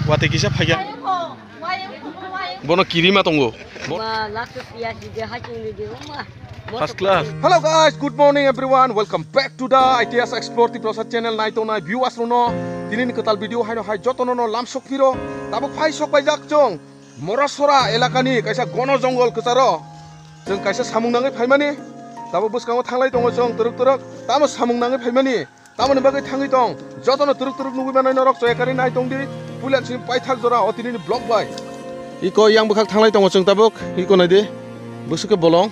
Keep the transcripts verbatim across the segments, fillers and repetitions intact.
Watwi kisa phaikha. Bono kirima tongo. Bo- Ba, last year si de hacking video ma. First class. Hello guys, good morning everyone. Welcome back to the I T S Explore Tiprasa channel. Naitongnai viewers rokno tini ni kwtal video haino hai jotono no lamsok phiro. Tabuk phai sok paijak chwng Morasora elakani kaisa gono jongol kwcharo. Chwng kaisa samung nangwi phaimani. Tabuk bwskango thanglai tongo chwng twrwk twrwk. Tamo samung nangwi phaimani. Tamoni bagwi thangwi tong, jotono twrwk twrwk nugwi manai norok choya kari nai tong di, puila chini paithak jora o tini ni vlog bai. Iko yang bwkhak thanglai tongo chwng tabuk, iko nai di, bwswk khe bolong.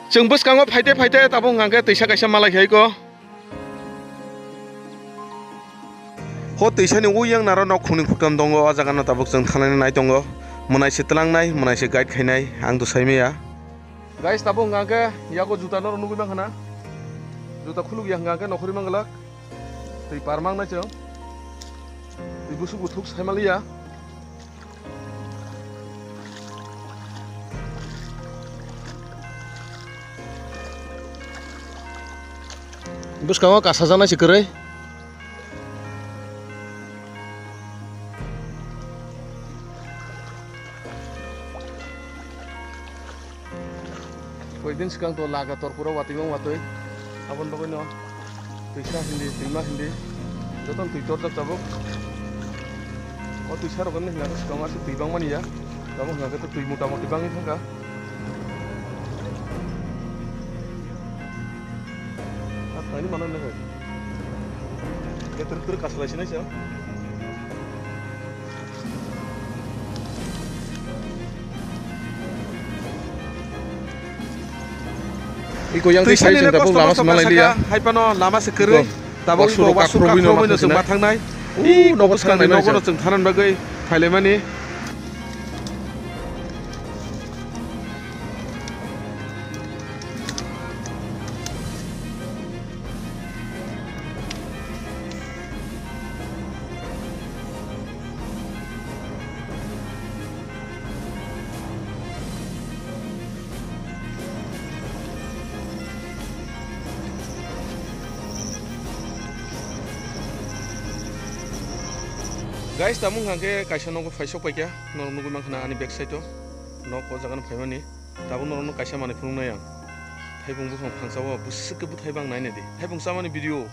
Chwng bwskango phaite phaite tabuk hwnkha khe twisa kaisa malai kha iko. Ho twisani uyang naro nok khungni khuktam tongo, o jaga no tabuk chwng thanglai nai tongo. Mwnai se twlangnai, mwnai se guide khainai, ang to saimaya. Guys, tabuk hwnkha khe yago juta norok nugwi mankha na. Juta khuluk ya hwnkha khe nokhorwi manglak. Twi par mangnai chwng. Twi busuk buthuk saimaliya. Bwskango kasajaknai se kwrwi. Koidin swkang to laga torpura watwi bang watwi. Aboni bagwi no twisa hindi, twima hindi. Jotono twi torjak tabuk. O twisa rok ni hwnka swkang aswk twi bang mani ya. Tabuk hwnka khe to twi mota moti bangwi thangkha. Thangni mano nokhe. Ketir ketir kasalai sinai sa. Iko yang twi sani sini tabuk lama sima lai liya. Hai pano lama se kwrwi. Tabuk wasuk rok kakrobwi no ma thangnai. Ih, nogo bwskangni nogo no chwng thanan bagwi phailaimani. Guys, tamo hwnka khe kaisa nogo phaisok paikha, norok nugwi mankha na ani back side o nok o jaga no phaimani. Tabuk norokno kaisa manwi phunuknai ang. Thaipung buphang phangsa o bwswk khe bwthai bang naina di. Thaipung chamani video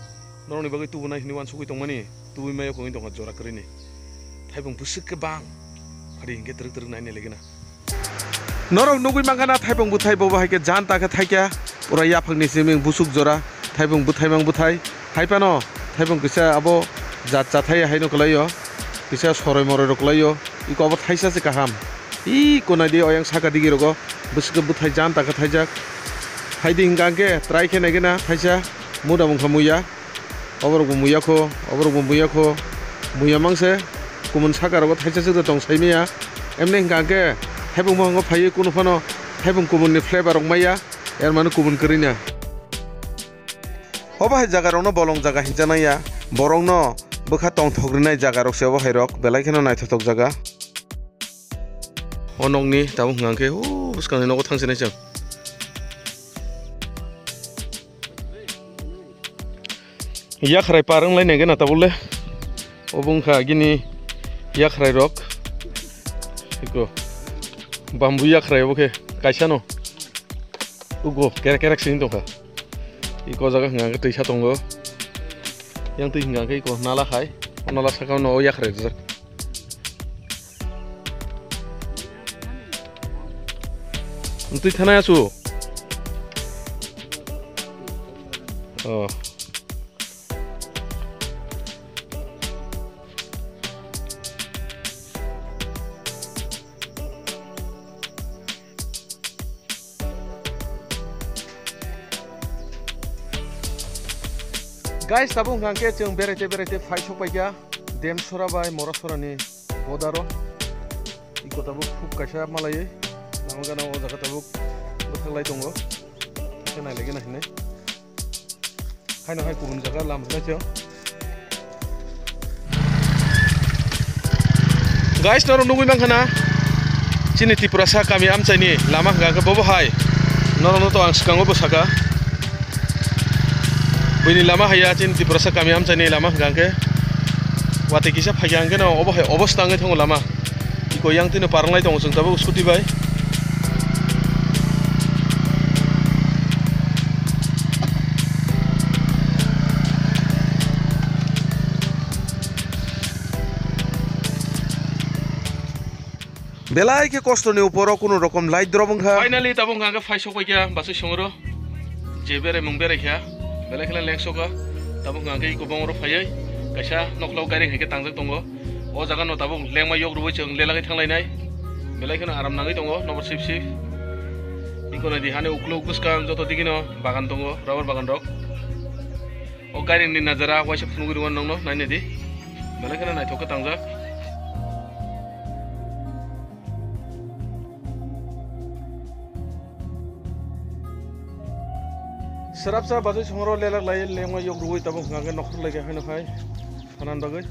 norokni bagwi tubunai hinwi uansukwi tongmani, tubui maya khe wngwi tongkha jora kwrwini. Thaipung bwswk khe bang, phari hinkhe twrwk twrwk naina legena. Norok nugwi mankha na thaipung bwthai bobo hai khe jan ta khe thaikya, pura yaphangni siming busuk jora, thaipung bwthai mang bwthai. Hai phano thaipung kisa abo jat chathai haino kwlaio, kisa soroi moroi rok kwlaio, iko abo thaisa se kaham. Ih, konai di oyang saka digi rogo bwswk bwthai jan ta khe thaijak. Hai di hwnka hwnkhe try khe nai gana thaisa muda mungkha muya. Oborok bo muya kho, oborok bo muya kho. Muya mang se kumun saka rogo thaisa se tong sai maya. Emni hwnka hwnkhe thaibung bwhango phaiwi kunu phano thaibung kumun ni flavor rok maya. Er mano kumun kwrwi na. Obo hai jaga rokno bolong jaga hinjana ya. Borokno bwkha tongthok rinai jaga rok se obo hai rok belai kheno naithothok jaga. O nokni tabuk hwnka khe o bwskangni nogo thang sinai chwng. Yakhrai par wng lai nai gana tabuk le. Obo wngkha gini yakhrai rok. Eko bambu yakhrai obo khe kaisa no. Ugo kerek kerek sini tongkha. Iko jaga hwnka khe twisa tongo. Yang twi hwnka khe iko nala khai. O nala saka no yakhrai rijak. Twi thanai asu. Oh. Guys, tabuk hwnka khe chwng beraite beraite phai sok paikha Demsora bai Morasora ni border o. Iko tabuk khub kaisa malaiwi lama gana o jaga tabuk bwthak lai tongo. Khe nai lagi na hinwi. Haino hai kubun jaga lam hwnwi chwng. Guys, norok nugwi mankha na chini Tiprasa kami amchaini lama hwnka khe bobo hai. Norokno to ang swkango bo saka. Buini lama haiya chini Tiprasa kami amchaini lama hwnkha hwnkhe watwi kisa phaikha hwnkhe no obo hai obosta wngwi thango lama. Iko yang twino parwnglai tongo chwng tabuk scooty bai. Belai khe kostoni uporo kunu rokom light drop wngkha. Finally tabuk hwnkha hwnkhe phai sok paikha bachwi songro. Je berai mung berai kha. Belai kheno leng soka. Tabuk hwnkha hwnkhe iko bongoro phaiwi kaisa nokhlao gairing hai khe tangjak tongo. O jaga no tabuk lengma yok rwui chwng lelagwi thanglainai. Belai kheno aram nangwi tongo nokbar sip sip. Iko naidi hani uklok bwskang joto digino bagan tongo, rubber bagan rok. O gairing ni najara waisa phunugwi rwmani nokno nainai di. Belai kheno naithok khe tangjak. Srapsa bachwi songro lelak lai lengma yok rwui tabuk hwnkha hwnkhe nokhor lai khe haino hai phanan bagwi.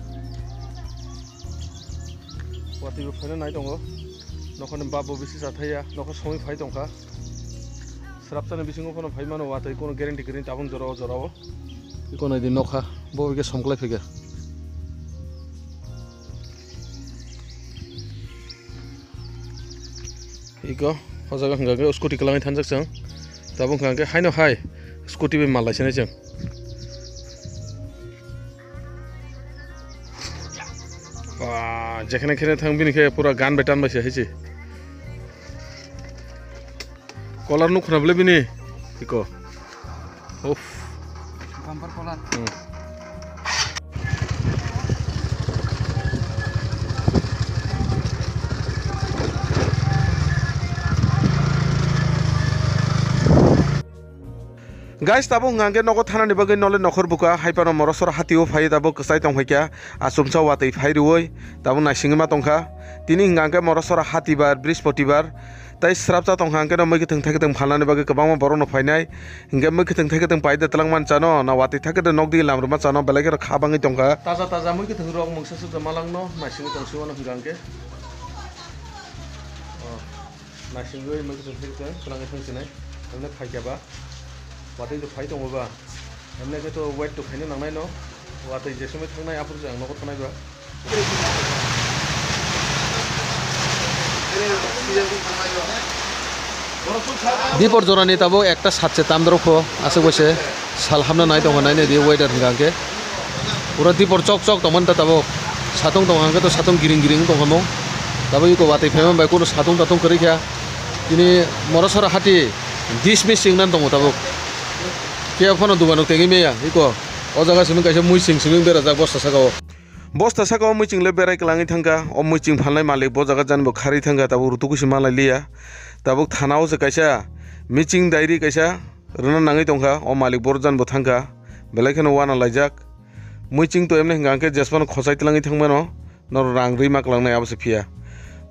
Watwi bo phaina nai tongo. Nokhorni bap bo bisi chathaiya, nokhor songwi phai tongkha. Srapsani bisingo phano phai mano watwi, kono guarantee kwrwi tabuk jora o jora o. Iko naidi nokha, bo hwnkhe somklai phaikha. Iko, o jaga hwnkha khe scooty kwlangwi thanjak chwng. Tabuk hwnkha khe haino hai scooty bai mal laisinai chwng. Wah, jekhene khene thang bini khe pura gan bai tan bai se hai se. Color nuk khna bole bini. Iko. Uff. Bumper color. Hmm. Guys, tabuk hwnkha hwnkhe nogo thanani bagwi nole nokhor buka, hai phano Morosora hatio phaiwi tabuk kwchai tongphaikha, achomsa watwi phai rwui tabuk naisingwi ma tongkha. Tini hwnkha hwnkhe Morosora hatibar, Brisputibar, tei srapsa tongkha hwnkhe no mui kwthwng thai kwthwng phalnani bagwi kwbangma borokno phainai, hwnkhe mui kwthwng thai kwthwng paida twlangmani chano, na watwi thai kwthwng nokdi lamrwma chano belai kheno kha bangwi tongkha. Taja taja mui kwthwng rok mungsa sukjak malangno naisingwi tongsiwano hwnkha hwnkhe. Oh. Naisingwi mui kwthwng thai kwthwng kwlangwi thangsinai. Emne phaikha ba. Watwi to phai tongo ba. Emne khe to wait to khaina nangnai no. Watwi je somoi thangnai aphuru se ang nogo thangnai ba. Dipor jorani tabuk ekta satse tamdrok pho aswk bai se. Sal hamna nai tongo, nai nai di weather hwnkha hwnkhe. Pura dipor chok chok tongmani ta tabuk. Satung tongo hwnkhe to satung giring giring tongkha mo. Tabuk iko watwi phaima bai kunu satung tatung kwrwi kha. Tini Morosora hati dismiss wngna tongo tabuk. Khe phano dugan rok tengwi maya iko. O jaga simi kaisa muiching simi berajak bosta saka o. Bosta saka o muiching le berai kwlangwi thangkha. O muiching phalnai malik bo jaga jani bo kharwi thangkha tabuk rutuku se malai liya. Tabuk thana o se kaisa muiching diary kaisa. Rwna nangwi tongkha, o malik borok jani bo thangkha, belai kheno uana laijak. Muiching to emne hwnkha hwnkhe jesphano khosai twlangwi thangmano, norok rang rwi ma kwlangnai abo se phiya.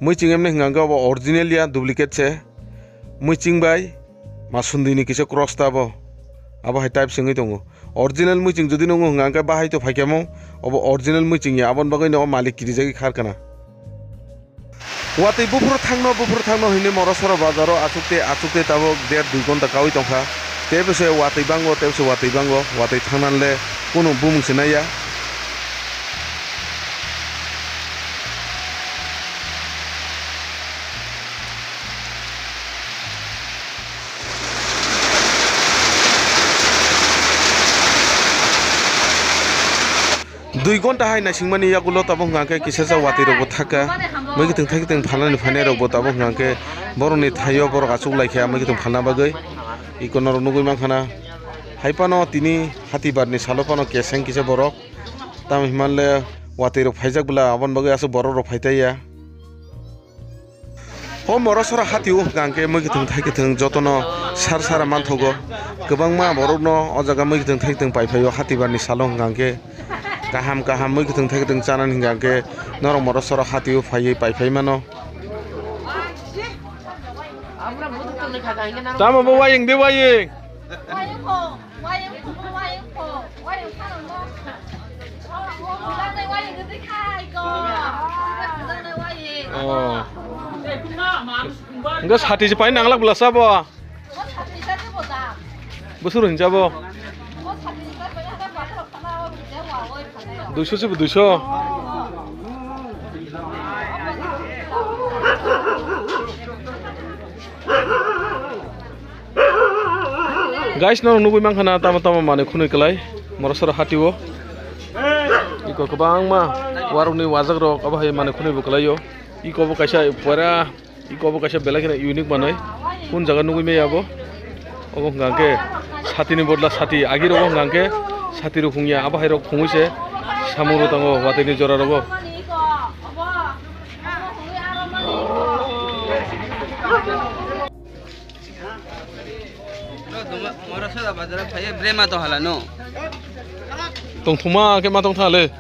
Muiching emne hwnkha hwnkhe obo original ya, duplicate se. Muiching bai masundwini kisa cross ta abo, abo hai type se wngwi tongo. Original muiching jodi nwngo hwnkha hwnkhe bahai to phaikha mo, obo original muiching ya, aboni bagwino o malik kirijagwi kharkana. Watwi buphuru thangno, buphuru thangno hinwi Morosora bazaro achukte, achukte tabuk der dui ghonta kaui tongkha. Tebose watwi bango, tebose watwi bango, watwi thangnanle kunu bumung se naiya. Dui ghonta hai naisingmani yagulo tabuk hwnkha khe kisa sa watwi rokbo thakha. Mui kwthwng thai kwthwng phalnani phainai rokbo tabuk hwnkha khe borokni thaio borok achuk laikha mui kwthwng phalna bagwi. Iko norok nugwi mankha na. Hai phano tini hatibarni salo phano keseng kisa borok. Tamo hinmanle watwi rok phaijak bwla aboni bagwi aswk borok rok phaitaiya. O Morosora hatio hwnkha hwnkhe mui kwthwng thai kwthwng jotono sar sara manthogo. Kwbangma borokno o jaga mui kwthwng thai kwthwng paiphaio hatibarni salo hwnkha hwnkhe kaham kaham mui kwthwng thai kwthwng chanani hwnkha hwnkhe norok Morosora hatio phaiwi paiphai mano. Tamo bo wayeng de wayeng. Oh. Enggak sati sepai nanglak belas apa? Busur hinjabo. Duiso se bo duiso. Guys, norok nugui mankha na tamo tamo manui khunui kwlai Morosora hatio. Iko kwbangma warokni wajakrok abo hai manui khunui bo kwlaio. Iko bo kaisa pura, iko bo kaisa belai kheno unique manui. Kun jaga nugui maya bo? Obo hwnkha khe satini bodla sati, agi rogo hwnkha khe sati rok phungya, abo hai rok phungui se samung rok tango watwi ni jora rogo. Tongthoma khe ma tongtha le.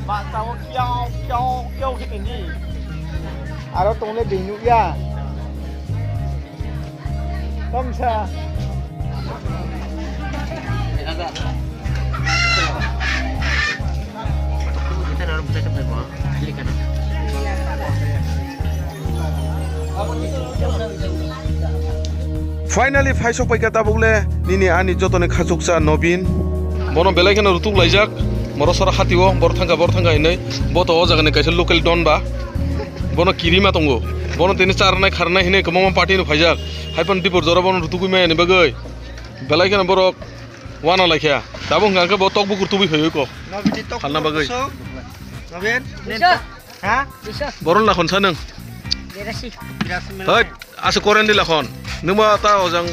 Ba, tamo kiao, kiao, kiao khe tini. Aro tongle bini ya. Tongsa. Finally, phaisok paikha tabuk le nini ani jotoni khachuksa Nobin. Bono belai kheno rutuk laijak, Morosora hatio, bor thangkha, bor thangkha hinwi. Bo to o jagani kaisa local don ba. Bono kirima tongo. Bono tini charnai kharnai hinwi kwbangma party no phaijak. Hai phano dipor jora bono rutugwi maya ni bagwi. Belai kheno borok wana laikha. Tabuk hwnkha khe bo tok bukur tubui phaiwi ko. Nobin tok bukur. Halna bagwi. Nobin. Ha? Boron lakhon sa nwng? Berasi. Berasi mela. Hoi, asa koren di lakhon. Nwng ba ta ojang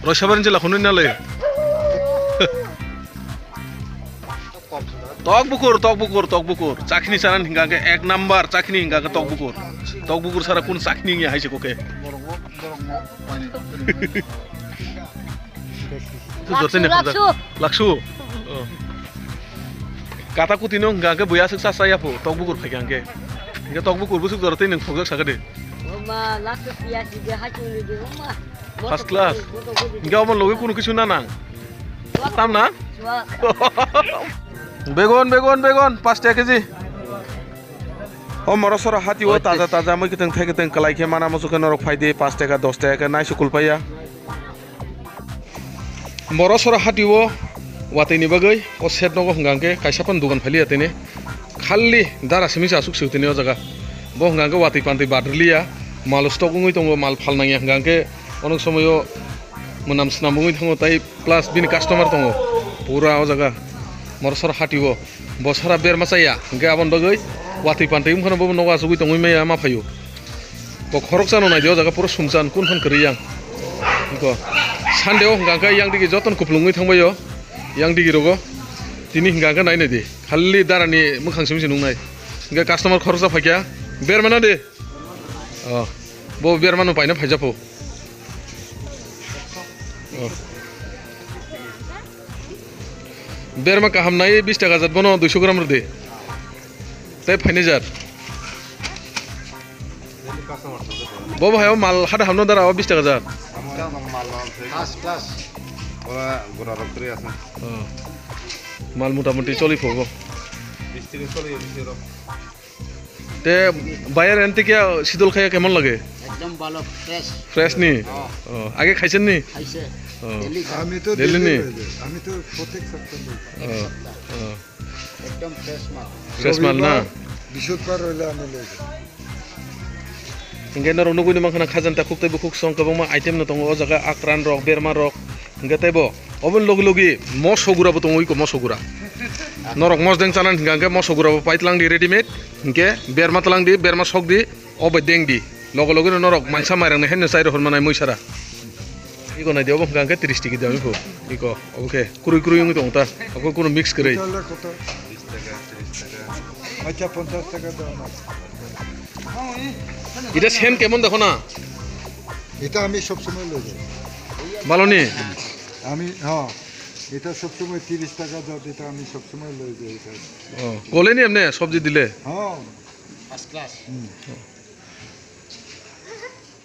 roisa barin di lakhon nwi nale. Tok bukur, tok bukur, tok bukur. Chakni sanan hingka ke ek number, chakni hingka ke tok bukur. Tok bukur sara kun chakni ngi haise koke. Borok, borok, borok. Jorte ne Laksu, khajak. Laksu. Laksu. Oh. Kata kuti no hingka ke buya sik sa sa ya phu, tok bukur phai hingke. Hingke tok bukur busuk jorte neng phokjak sakade. Oma, laksu piya si de ha chuli de oma. First class. Hingke omo logi kunu kisu na nang. Tam na? Begon, begon, begon, pas taka keji. O Morosora hatio. Oi, taja taja mui kwtwng thai kwtwng kwlai khe mana muchuk khe norok phai di, pas taka, dos taka khe nai sukul paiya. Morosora hatio watwi ni bagwi o set nogo hwnka hwnkhe kaisa phano dugan phailiya tini. Khali dara simi se aswk se tini o jaga. Bo hwnka hwnkhe watwi pantwi badrwliya, mal stock wngwi tongo, mal phal nangya hwnka hwnkhe onek somoio mwnam snam wngwi thango tei plus bini customer tongo pura o jaga Morosora hatio. Bo sara berma chaya hwnkhe aboni bagwi watwi pantwi wngphano bo nogo achugwi tongwi maya ma phaio. Bo khoroksa no naidi o jaga pura sumchan kun phan kwrwi yang. Iko Sunday o hwnka hwnkhe yang digi jotono kupulungwi thangbaio yang digi rogo. Tini hwnka hwnkhe nai naidi khali darani mwkhang simi se nungnai. Hwnkhe customer khoroksa phaikha berma na de. Oh, bo berma no paina phaijapho. Oh. Berma kaham nai bis taka jat bono duiso gram rwdi. Tei phainai jat. Bo bahai o mal hada hamno dara o bis taka jat. First class. Ora gora rok kri asa. Oh. Mal mota moti choli phogo. Bis taka choli bis rok. Te buyer ente kya sidol khaya kemon lage? Ekdom bhalo, fresh. Fresh ni? Oh. Oh, age khaichen ni? Khaise. Oh. Daily khai. আমি তো Daily daily ni? লই যাই। আমি তো প্রত্যেক সপ্তাহে লই যাই। Oh. Oh. একদম fresh মাল। Fresh মাল না? রবিবার, বৃহস্পতিবার হইলে আমি লই যাই। Hingke norok nugui ni mankha na khajan ta khuk tei bukhuk song kwbangma item no tongo o jaga, akran rok, berma rok, hingke tei bo oboni logi logi moso gura bo tongo, iko moso gura. Norok mosdeng chanani hingka hingke moso gura bo pai tlang di readymade, hingke berma tlang di, berma sok di, o bai deng di. Logo logi no norok mansa mairang ni haino chai rohor manai mui sara. Iko nai di, obo hingka hingke tris tiki di ami phu. Iko, obo khe kurui kurui wngwi tongo ta, obo kunu mix kwrwi. এটা হলো কত? আচ্ছা, পঞ্চাশ টাকা দাম আছে। Ita sen kemon dekho na? এটা আমি সবসময় লই যাই। Baloni? আমি, হ্যাঁ, এটা সবসময় তিরিশ টাকা দাম, এটা আমি সবসময় লই যাই এটা। Oh, koleni emne sobji dile? হ্যাঁ। First class. Hmm.